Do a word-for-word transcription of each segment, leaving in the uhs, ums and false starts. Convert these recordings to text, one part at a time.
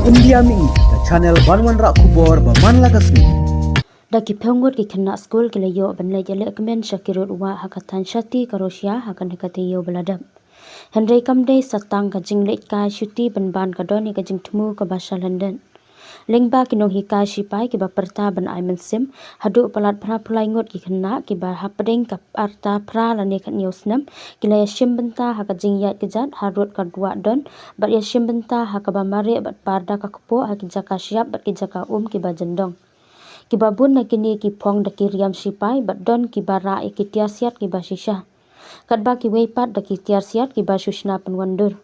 India Mihi, ka channel ban wanrah khubor ba man la ka sngi. Da ki phew ngut ki khynnah skul ki la ïoh ban leit ïalehkmen sha ki rud wah ha ka thaiñ Shati ka Russia ha kane ka taïew ba la dep. Hynrei kam dei sa tang ka jingleit kai shuti pynban, ka don ïa ka jingthmu kaba shalyndet. Lyngba ki nonghikai shipai kiba pyrta ban ai mynsiem haduh palat phra phew lai ngut ki khynnah kiba hapdeng ka rta phra lane khathynñiew snem ki la ïashim bynta ha ka jingïaid kjat harud ka duwah don bad ïashim bynta ha kaba mareh bad par da ka kpoh ha ki jaka shyiap bad ki jaka um kiba jyndong. Kiba bun na kine ki phong da ki riam shipai bad don kiba rah ïa ki tiar siat kiba shisha. Katba kiwei pat da ki tiar siat kiba shu shna pynwandur.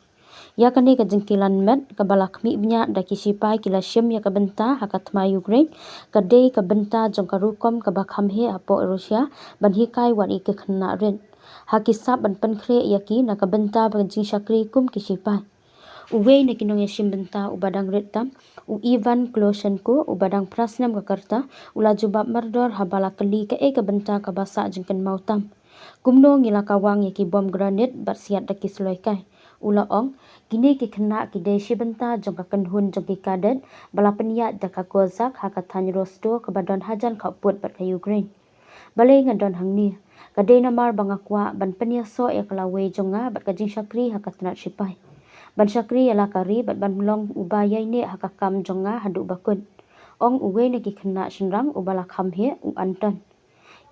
Ïa kane ka jingkilan met kaba la khmih bniah da ki shipai ki la shim ïa ka bynta ha ka thma Ukraine, ka dei ka bynta jong ka rukom kaba kham heh hapoh Russia ban hikai wat ïa ki khynnah rit, ha ki sap ban pynkhreh ïa ki na ka bynta ba ka jingshakri kum ki shipai. Uwei na ki nongïashim bynta uba dang rit tam, u Ivan Kloshenko, uba dang phra snem ka rta, u la jubab mardor haba la kylli kaei ka bynta kaba sah jingkynmaw tam. Kumno ngi la kawang ïa ki bom granit bad siat da ki sloi kai? U la ong, kine ki khynnah ki dei shi bynta jong ka kynhun jong ki cadet ba la pynïaid da ka Kozak ha ka thaiñ Rostov kaba don hajan khappud bad ka Ukraine. Balei nga don hangne? Ka dei namar ba nga kwah ban pynïasoh ïa ka lawei jong nga bad ka jingshakri ha ka tnat shipai, ban shakri ïa la ka ri bad ban long uba ïaineh ha ka kam jong nga haduh ba kut, ong uwei na ki khynnah shynrang uba la kham heh, u Anton.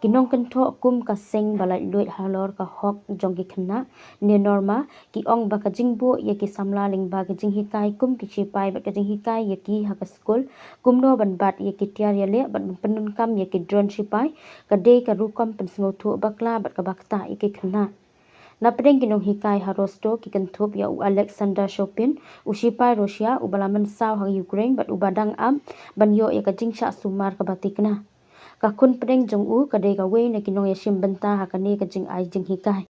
Ki nongkynthoh kum ka seng ba laitluid halor ka hok jong ki khynnah, ne Norma, ki ong ba ka jingbuh ïa ki samla lyngba ka jinghikai kum ki shipai bad ka jinghikai ïa ki ha ka skul kumno ban bat ïa ki tiar ïaleh bad ban pyndonkam ïa ki drone shipai ka dei ka rukom pynsngewthuh bakla bad kaba ktah ïa ki khynnah. Na pdeng ki nonghikai ha Rostov ki kynthup ïa u Alexander Shopin, u shipai Russia uba la mynsaw ha Ukraine bad uba dang ap ban ïoh ïa ka jingshah sumar kaba thikna. Ka khun pdeng jong u ka dei kawei na ki nongïashim bynta ha kane ka jingai jinghikai.